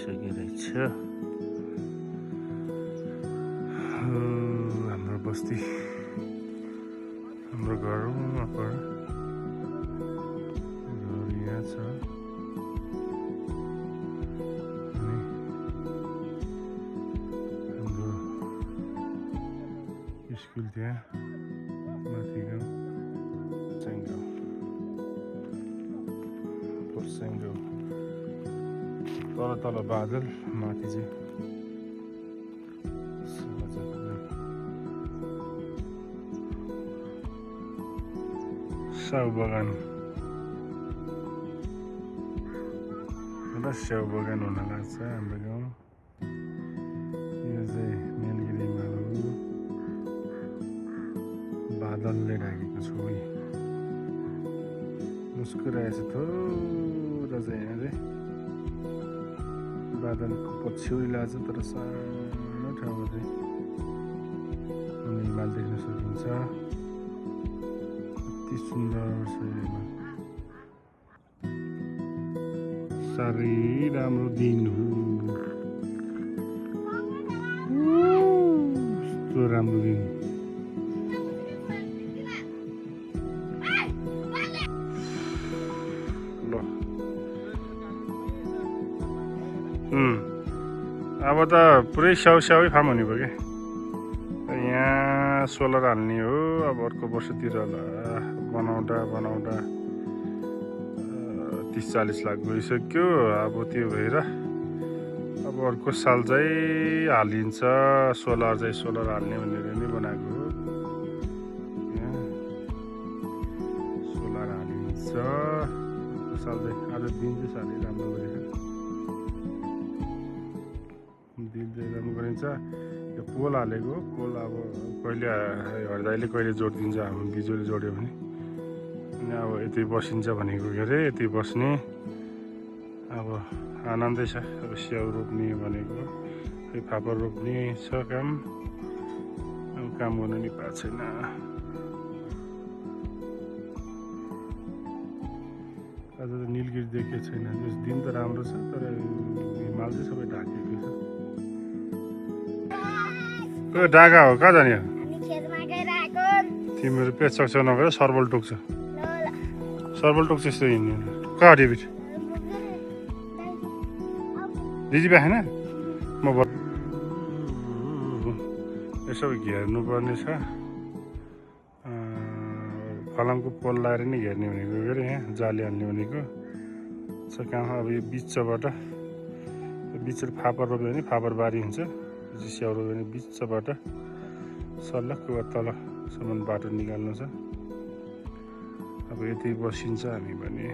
आइसकेको रहेछ हाम्रो बस्ती हाम्रो घर घर यहाँ छ अनि हाम्रो स्कुल त्यहाँ माथि गाउँ Porsengo तल बादल माथि चाहिँ स्याउ बगान एउटा स्याउ बगान हुन लाग्छ हाम्रो गाउँ यो चाहिँ मेनगिरी हिमाल हो बादलले ढाकेको छ मुस्कुराएछ थोरै चाहिँ यहाँ चाहिँ बादलको पछ्यौरी लाग्छ तर सानो ठाउँमा चाहिँ हिमाल देख्न सकिन्छ कति सुन्दर छ यो हिमाल साह्रै राम्रो दिन हो यस्तो राम्रो दिन अब त पुरै स्याउ फार्म हुने भयो क्या यहाँ सोलर हाल्ने हो अब अर्को वर्षतिर होला बनाउँदा 30-40 लाख गइसक्यो अब त्यो भएर अब अर्को साल चाहिँ हालिन्छ सोलर हाल्ने भनेर नै बनाएको हो यहाँ सोलर हालिन्छ अर्को साल चाहिँ आज दिन चाहिँ साह्रै राम्रो गरेको दिन चाहिँ राम्रो गरिन्छ यो पोल हालेको पोल अब कहिले हड्दाइले कहिले जोडिदिन्छ हाम्रो बिजुली जोड्यो भने अनि अब यति बसिन्छ भनेको के अरे यति बस्ने अब आनन्दै छ अब स्याउ रोप्ने भनेको खोइ फापर रोप्ने छ काम अब काम गर्नु नि पाएको छैन आज त निलगिरी देखेको छैन दिन त राम्रो छ तर हिमाल चाहिँ सबै ढाकेको छ डागा हो कहाँ जाने तिमीहरू पेट सक्छौ नगएर सर्बल टोक्छ यस्तो हिँड्ने कहाँ डेबिट दिदी बाखेन म यसो घेर्नुपर्ने छ फलामको पोल लगाएर नै घेर्ने भनेको के अरे यहाँ जाली हाल्ने भनेको छ कहाँ अब यो बिचबाट फापर रोप्यो भने फापर बारी हुन्छ स्याउ रोप्यो भने बिचबाट सल्लक्क तलसम्म बाटो निकाल्नु छ अब यति बसिन्छ हामी भने